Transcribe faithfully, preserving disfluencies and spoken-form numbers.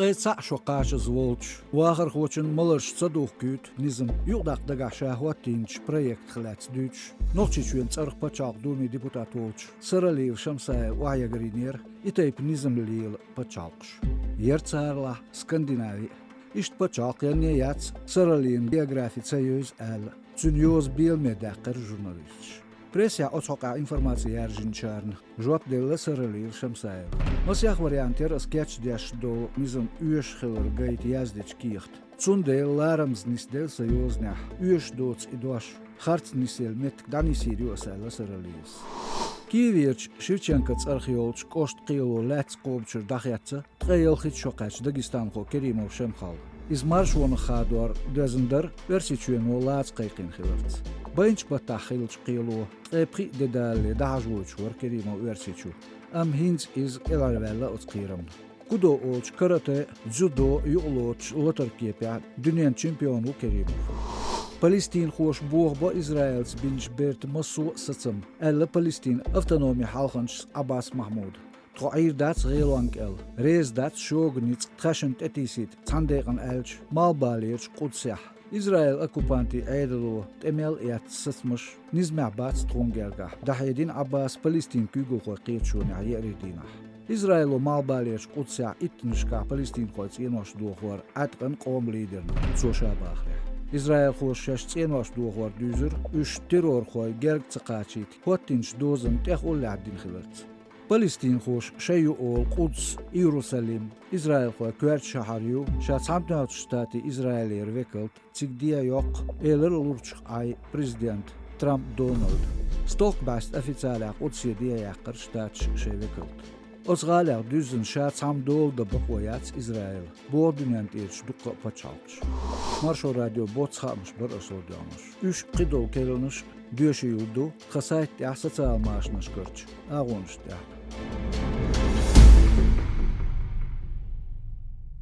Ткъе цхьаъ шо кхачаза волчу вахархочун маларш ца духкуьйту низам юкъадаккха дагахь ша хӀоттийначу проектах лаьцна дуьйцуш, Нохчийчоьнан цӀарах пачхьалкх Думин депутат волчу Саралиев Шамсаев охьаягарйинера и тайпа низам лела пачхьалкхаш. Яра царалахь Скандинави а. Иштта пачхьалкх янне яц, Саралиевн географи ца евза аьлла, цуьнан йоза беламе даьккхира журналисташа. Прессехь оцу хьокъехь информаци яржинчарна жоп делла Саралиев Шамсаева. Масех вариант яра ас кечдеш долу низам оьшуш хилар гайта яздечу кехат. Цундела ларамза нисделла сан йозанехь, оьшуш доцу и дош, харц нисъелла меттиг дӀанисйийр ю ас, аьлла Саралиевс. Киеверчу Шевченко цӀарах йолчу кӀоштан кхело лаьцна кхобучуьра дӀахецна ткъе ялхитта шо кхаьчна дагестанхо Керимов Шемхал. Иза маршонах хадор доьзна дара Оьрсийчоьно лаца кхайкхийна хиларца. Байначу баттахь хиллачу кхело ткъе пхиъ де далале дӀахьажа войтуш вара Керимов Оьрсийчу, амма хӀинца иза кӀелхьарваьлла оцу кхерамна. Кудо олучу каратэ, дзюдо, юкъалоцуш латар кепехь дуьненан чемпион ву Керимов. Палестинхоша бохабо Израилца бинчу бертан массо а сацам, аьлла Палестинан автономин хьалханчас Ӏаббас Махьмуда. Тхо Ӏийр дац гӀелонна кӀел, реза дац шога ницкъ тхаьшна тӀетийсийта цхьана декъана аьлча, малхбалерчу Къудсехь. Израилан оккупантийн Ӏедало тӀе мел эцна сацамаш низамехь бац тхуна гергахь, дӀахьедина Ӏаббаса Палестинан куьйгалхойн кхеташонехь еарин дийнахь. Израило малхбалерчу Къудсехь иттаннашкахь палестинхойн цӀенош дохор Ӏаткъан къоман лидерна, цо ша бахарехь. Израилхоша шаьш цӀенош дохор дуьйзура, уьш террорхой герга ца кхачийта, хӀоттийначу дозанна тӀех уллехь дина хиларца. Палестинхоша шайн ю олу Къудс, Иерусалим, израилхойн коьрта шахьар ю, ша Цхьаьнатоьхначу Штатийн Израилера векалт цига де а йоккху, элира лурчух Ӏай президент Трамп Доналда. Стохка бӀаьста официалехь Къудсе де а яьккхира Штаташа шайн векалт. Оцу гӀалех дуьззина ша цхьамма дола дан бакъо яц Израила, боху дуьненна тӀерачу дуккха а пачхьалкхаша. Маршо радион боццу хаамаш бара аша лардоьгӀнарш. Уьш, кхидолу керланаш доьшийла ду тхан сайта тӀехь, социал машанашкарчу агӀонаш тӀехь.